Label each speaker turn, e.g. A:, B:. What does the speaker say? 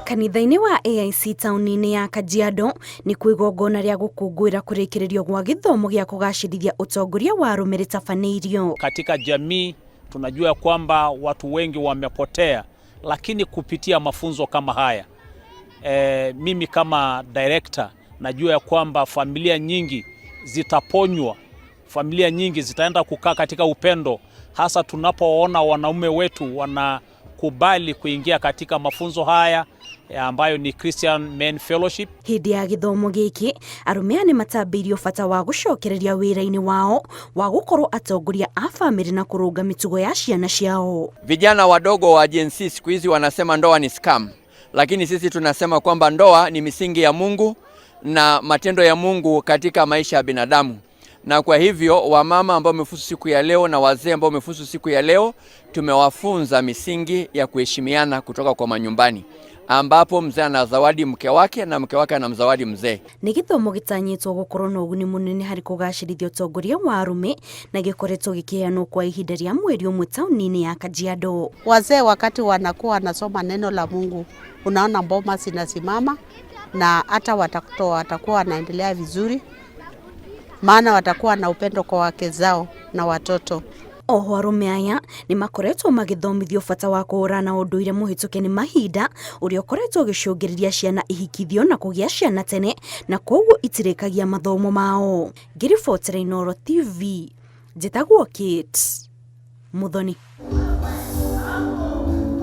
A: Kanitha-inĩ wa AIC taũni-inĩ ya Kajiado nĩkuo igongona rĩa gũkũngũĩra kũrĩkĩrĩrio gwa gĩthomo gĩa kũgacĩrithia ũtongoria wa arũme rĩtabanĩirio.
B: Katika jamii tunajua kwamba watu wengi wamepotea, lakini kupitia mafunzo kama haya mimi kama director najua ya kwamba familia nyingi zitaponywa, familia nyingi zitaenda kukaa katika upendo, hasa tunapoona wanaume wetu wanakubali kuingia katika mafunzo haya ambayo ni Christian Men Fellowship.
A: Hĩndĩ ya gĩthomo gĩkĩ arũme aya nĩmatambĩirio bata wa gũcokereria wĩra-inĩ wao wa gũkorwo atongoria a bamĩrĩ na kũrũnga mĩtugo ya ciana ciao.
C: Vijana wadogo wa Gen Z siku hizi wanasema ndoa ni scam, lakini sisi tunasema kwamba ndoa ni misingi ya Mungu na matendo ya Mungu katika maisha ya binadamu. Na kwa hivyo wamama ambao wamefuzu siku ya leo na wazee ambao wamefuzu siku ya leo, tumewafunza misingi ya kuheshimiana kutoka kwa manyumbani, ambapo mzee anazawadi mke wake na mke wake anamzawadi mzee.
A: Nĩ gĩthomo gĩtanyĩtwo gũkorwo na ũguni mũnene harĩ kũgacĩrithia ũtongoria wa arũme na gĩkoretwo gĩkĩheanwo kwa ihinda rĩa mweri ũmwe taũni-inĩ ya Kajiado.
D: Wazee wakati wanakuwa wanasoma neno la Mungu, unaona boma zinasimama na hata watoto watakuwa wanaendelea vizuri, maana watakuwa na upendo kwa wake zao na watoto.
A: Oho arũme aya nĩ makoretwo magĩthomithio bata wa kũhũrana na ũndũire mũhĩtũke nĩ mahinda ũrĩa ũkoretwo ũgĩcũngĩrĩria ciana ihikithio na kũgĩa ciana tene na koguo itirĩkagia mathomo mao. Ngĩribotera Inooro TV, njĩtagwo Kate Muthoni.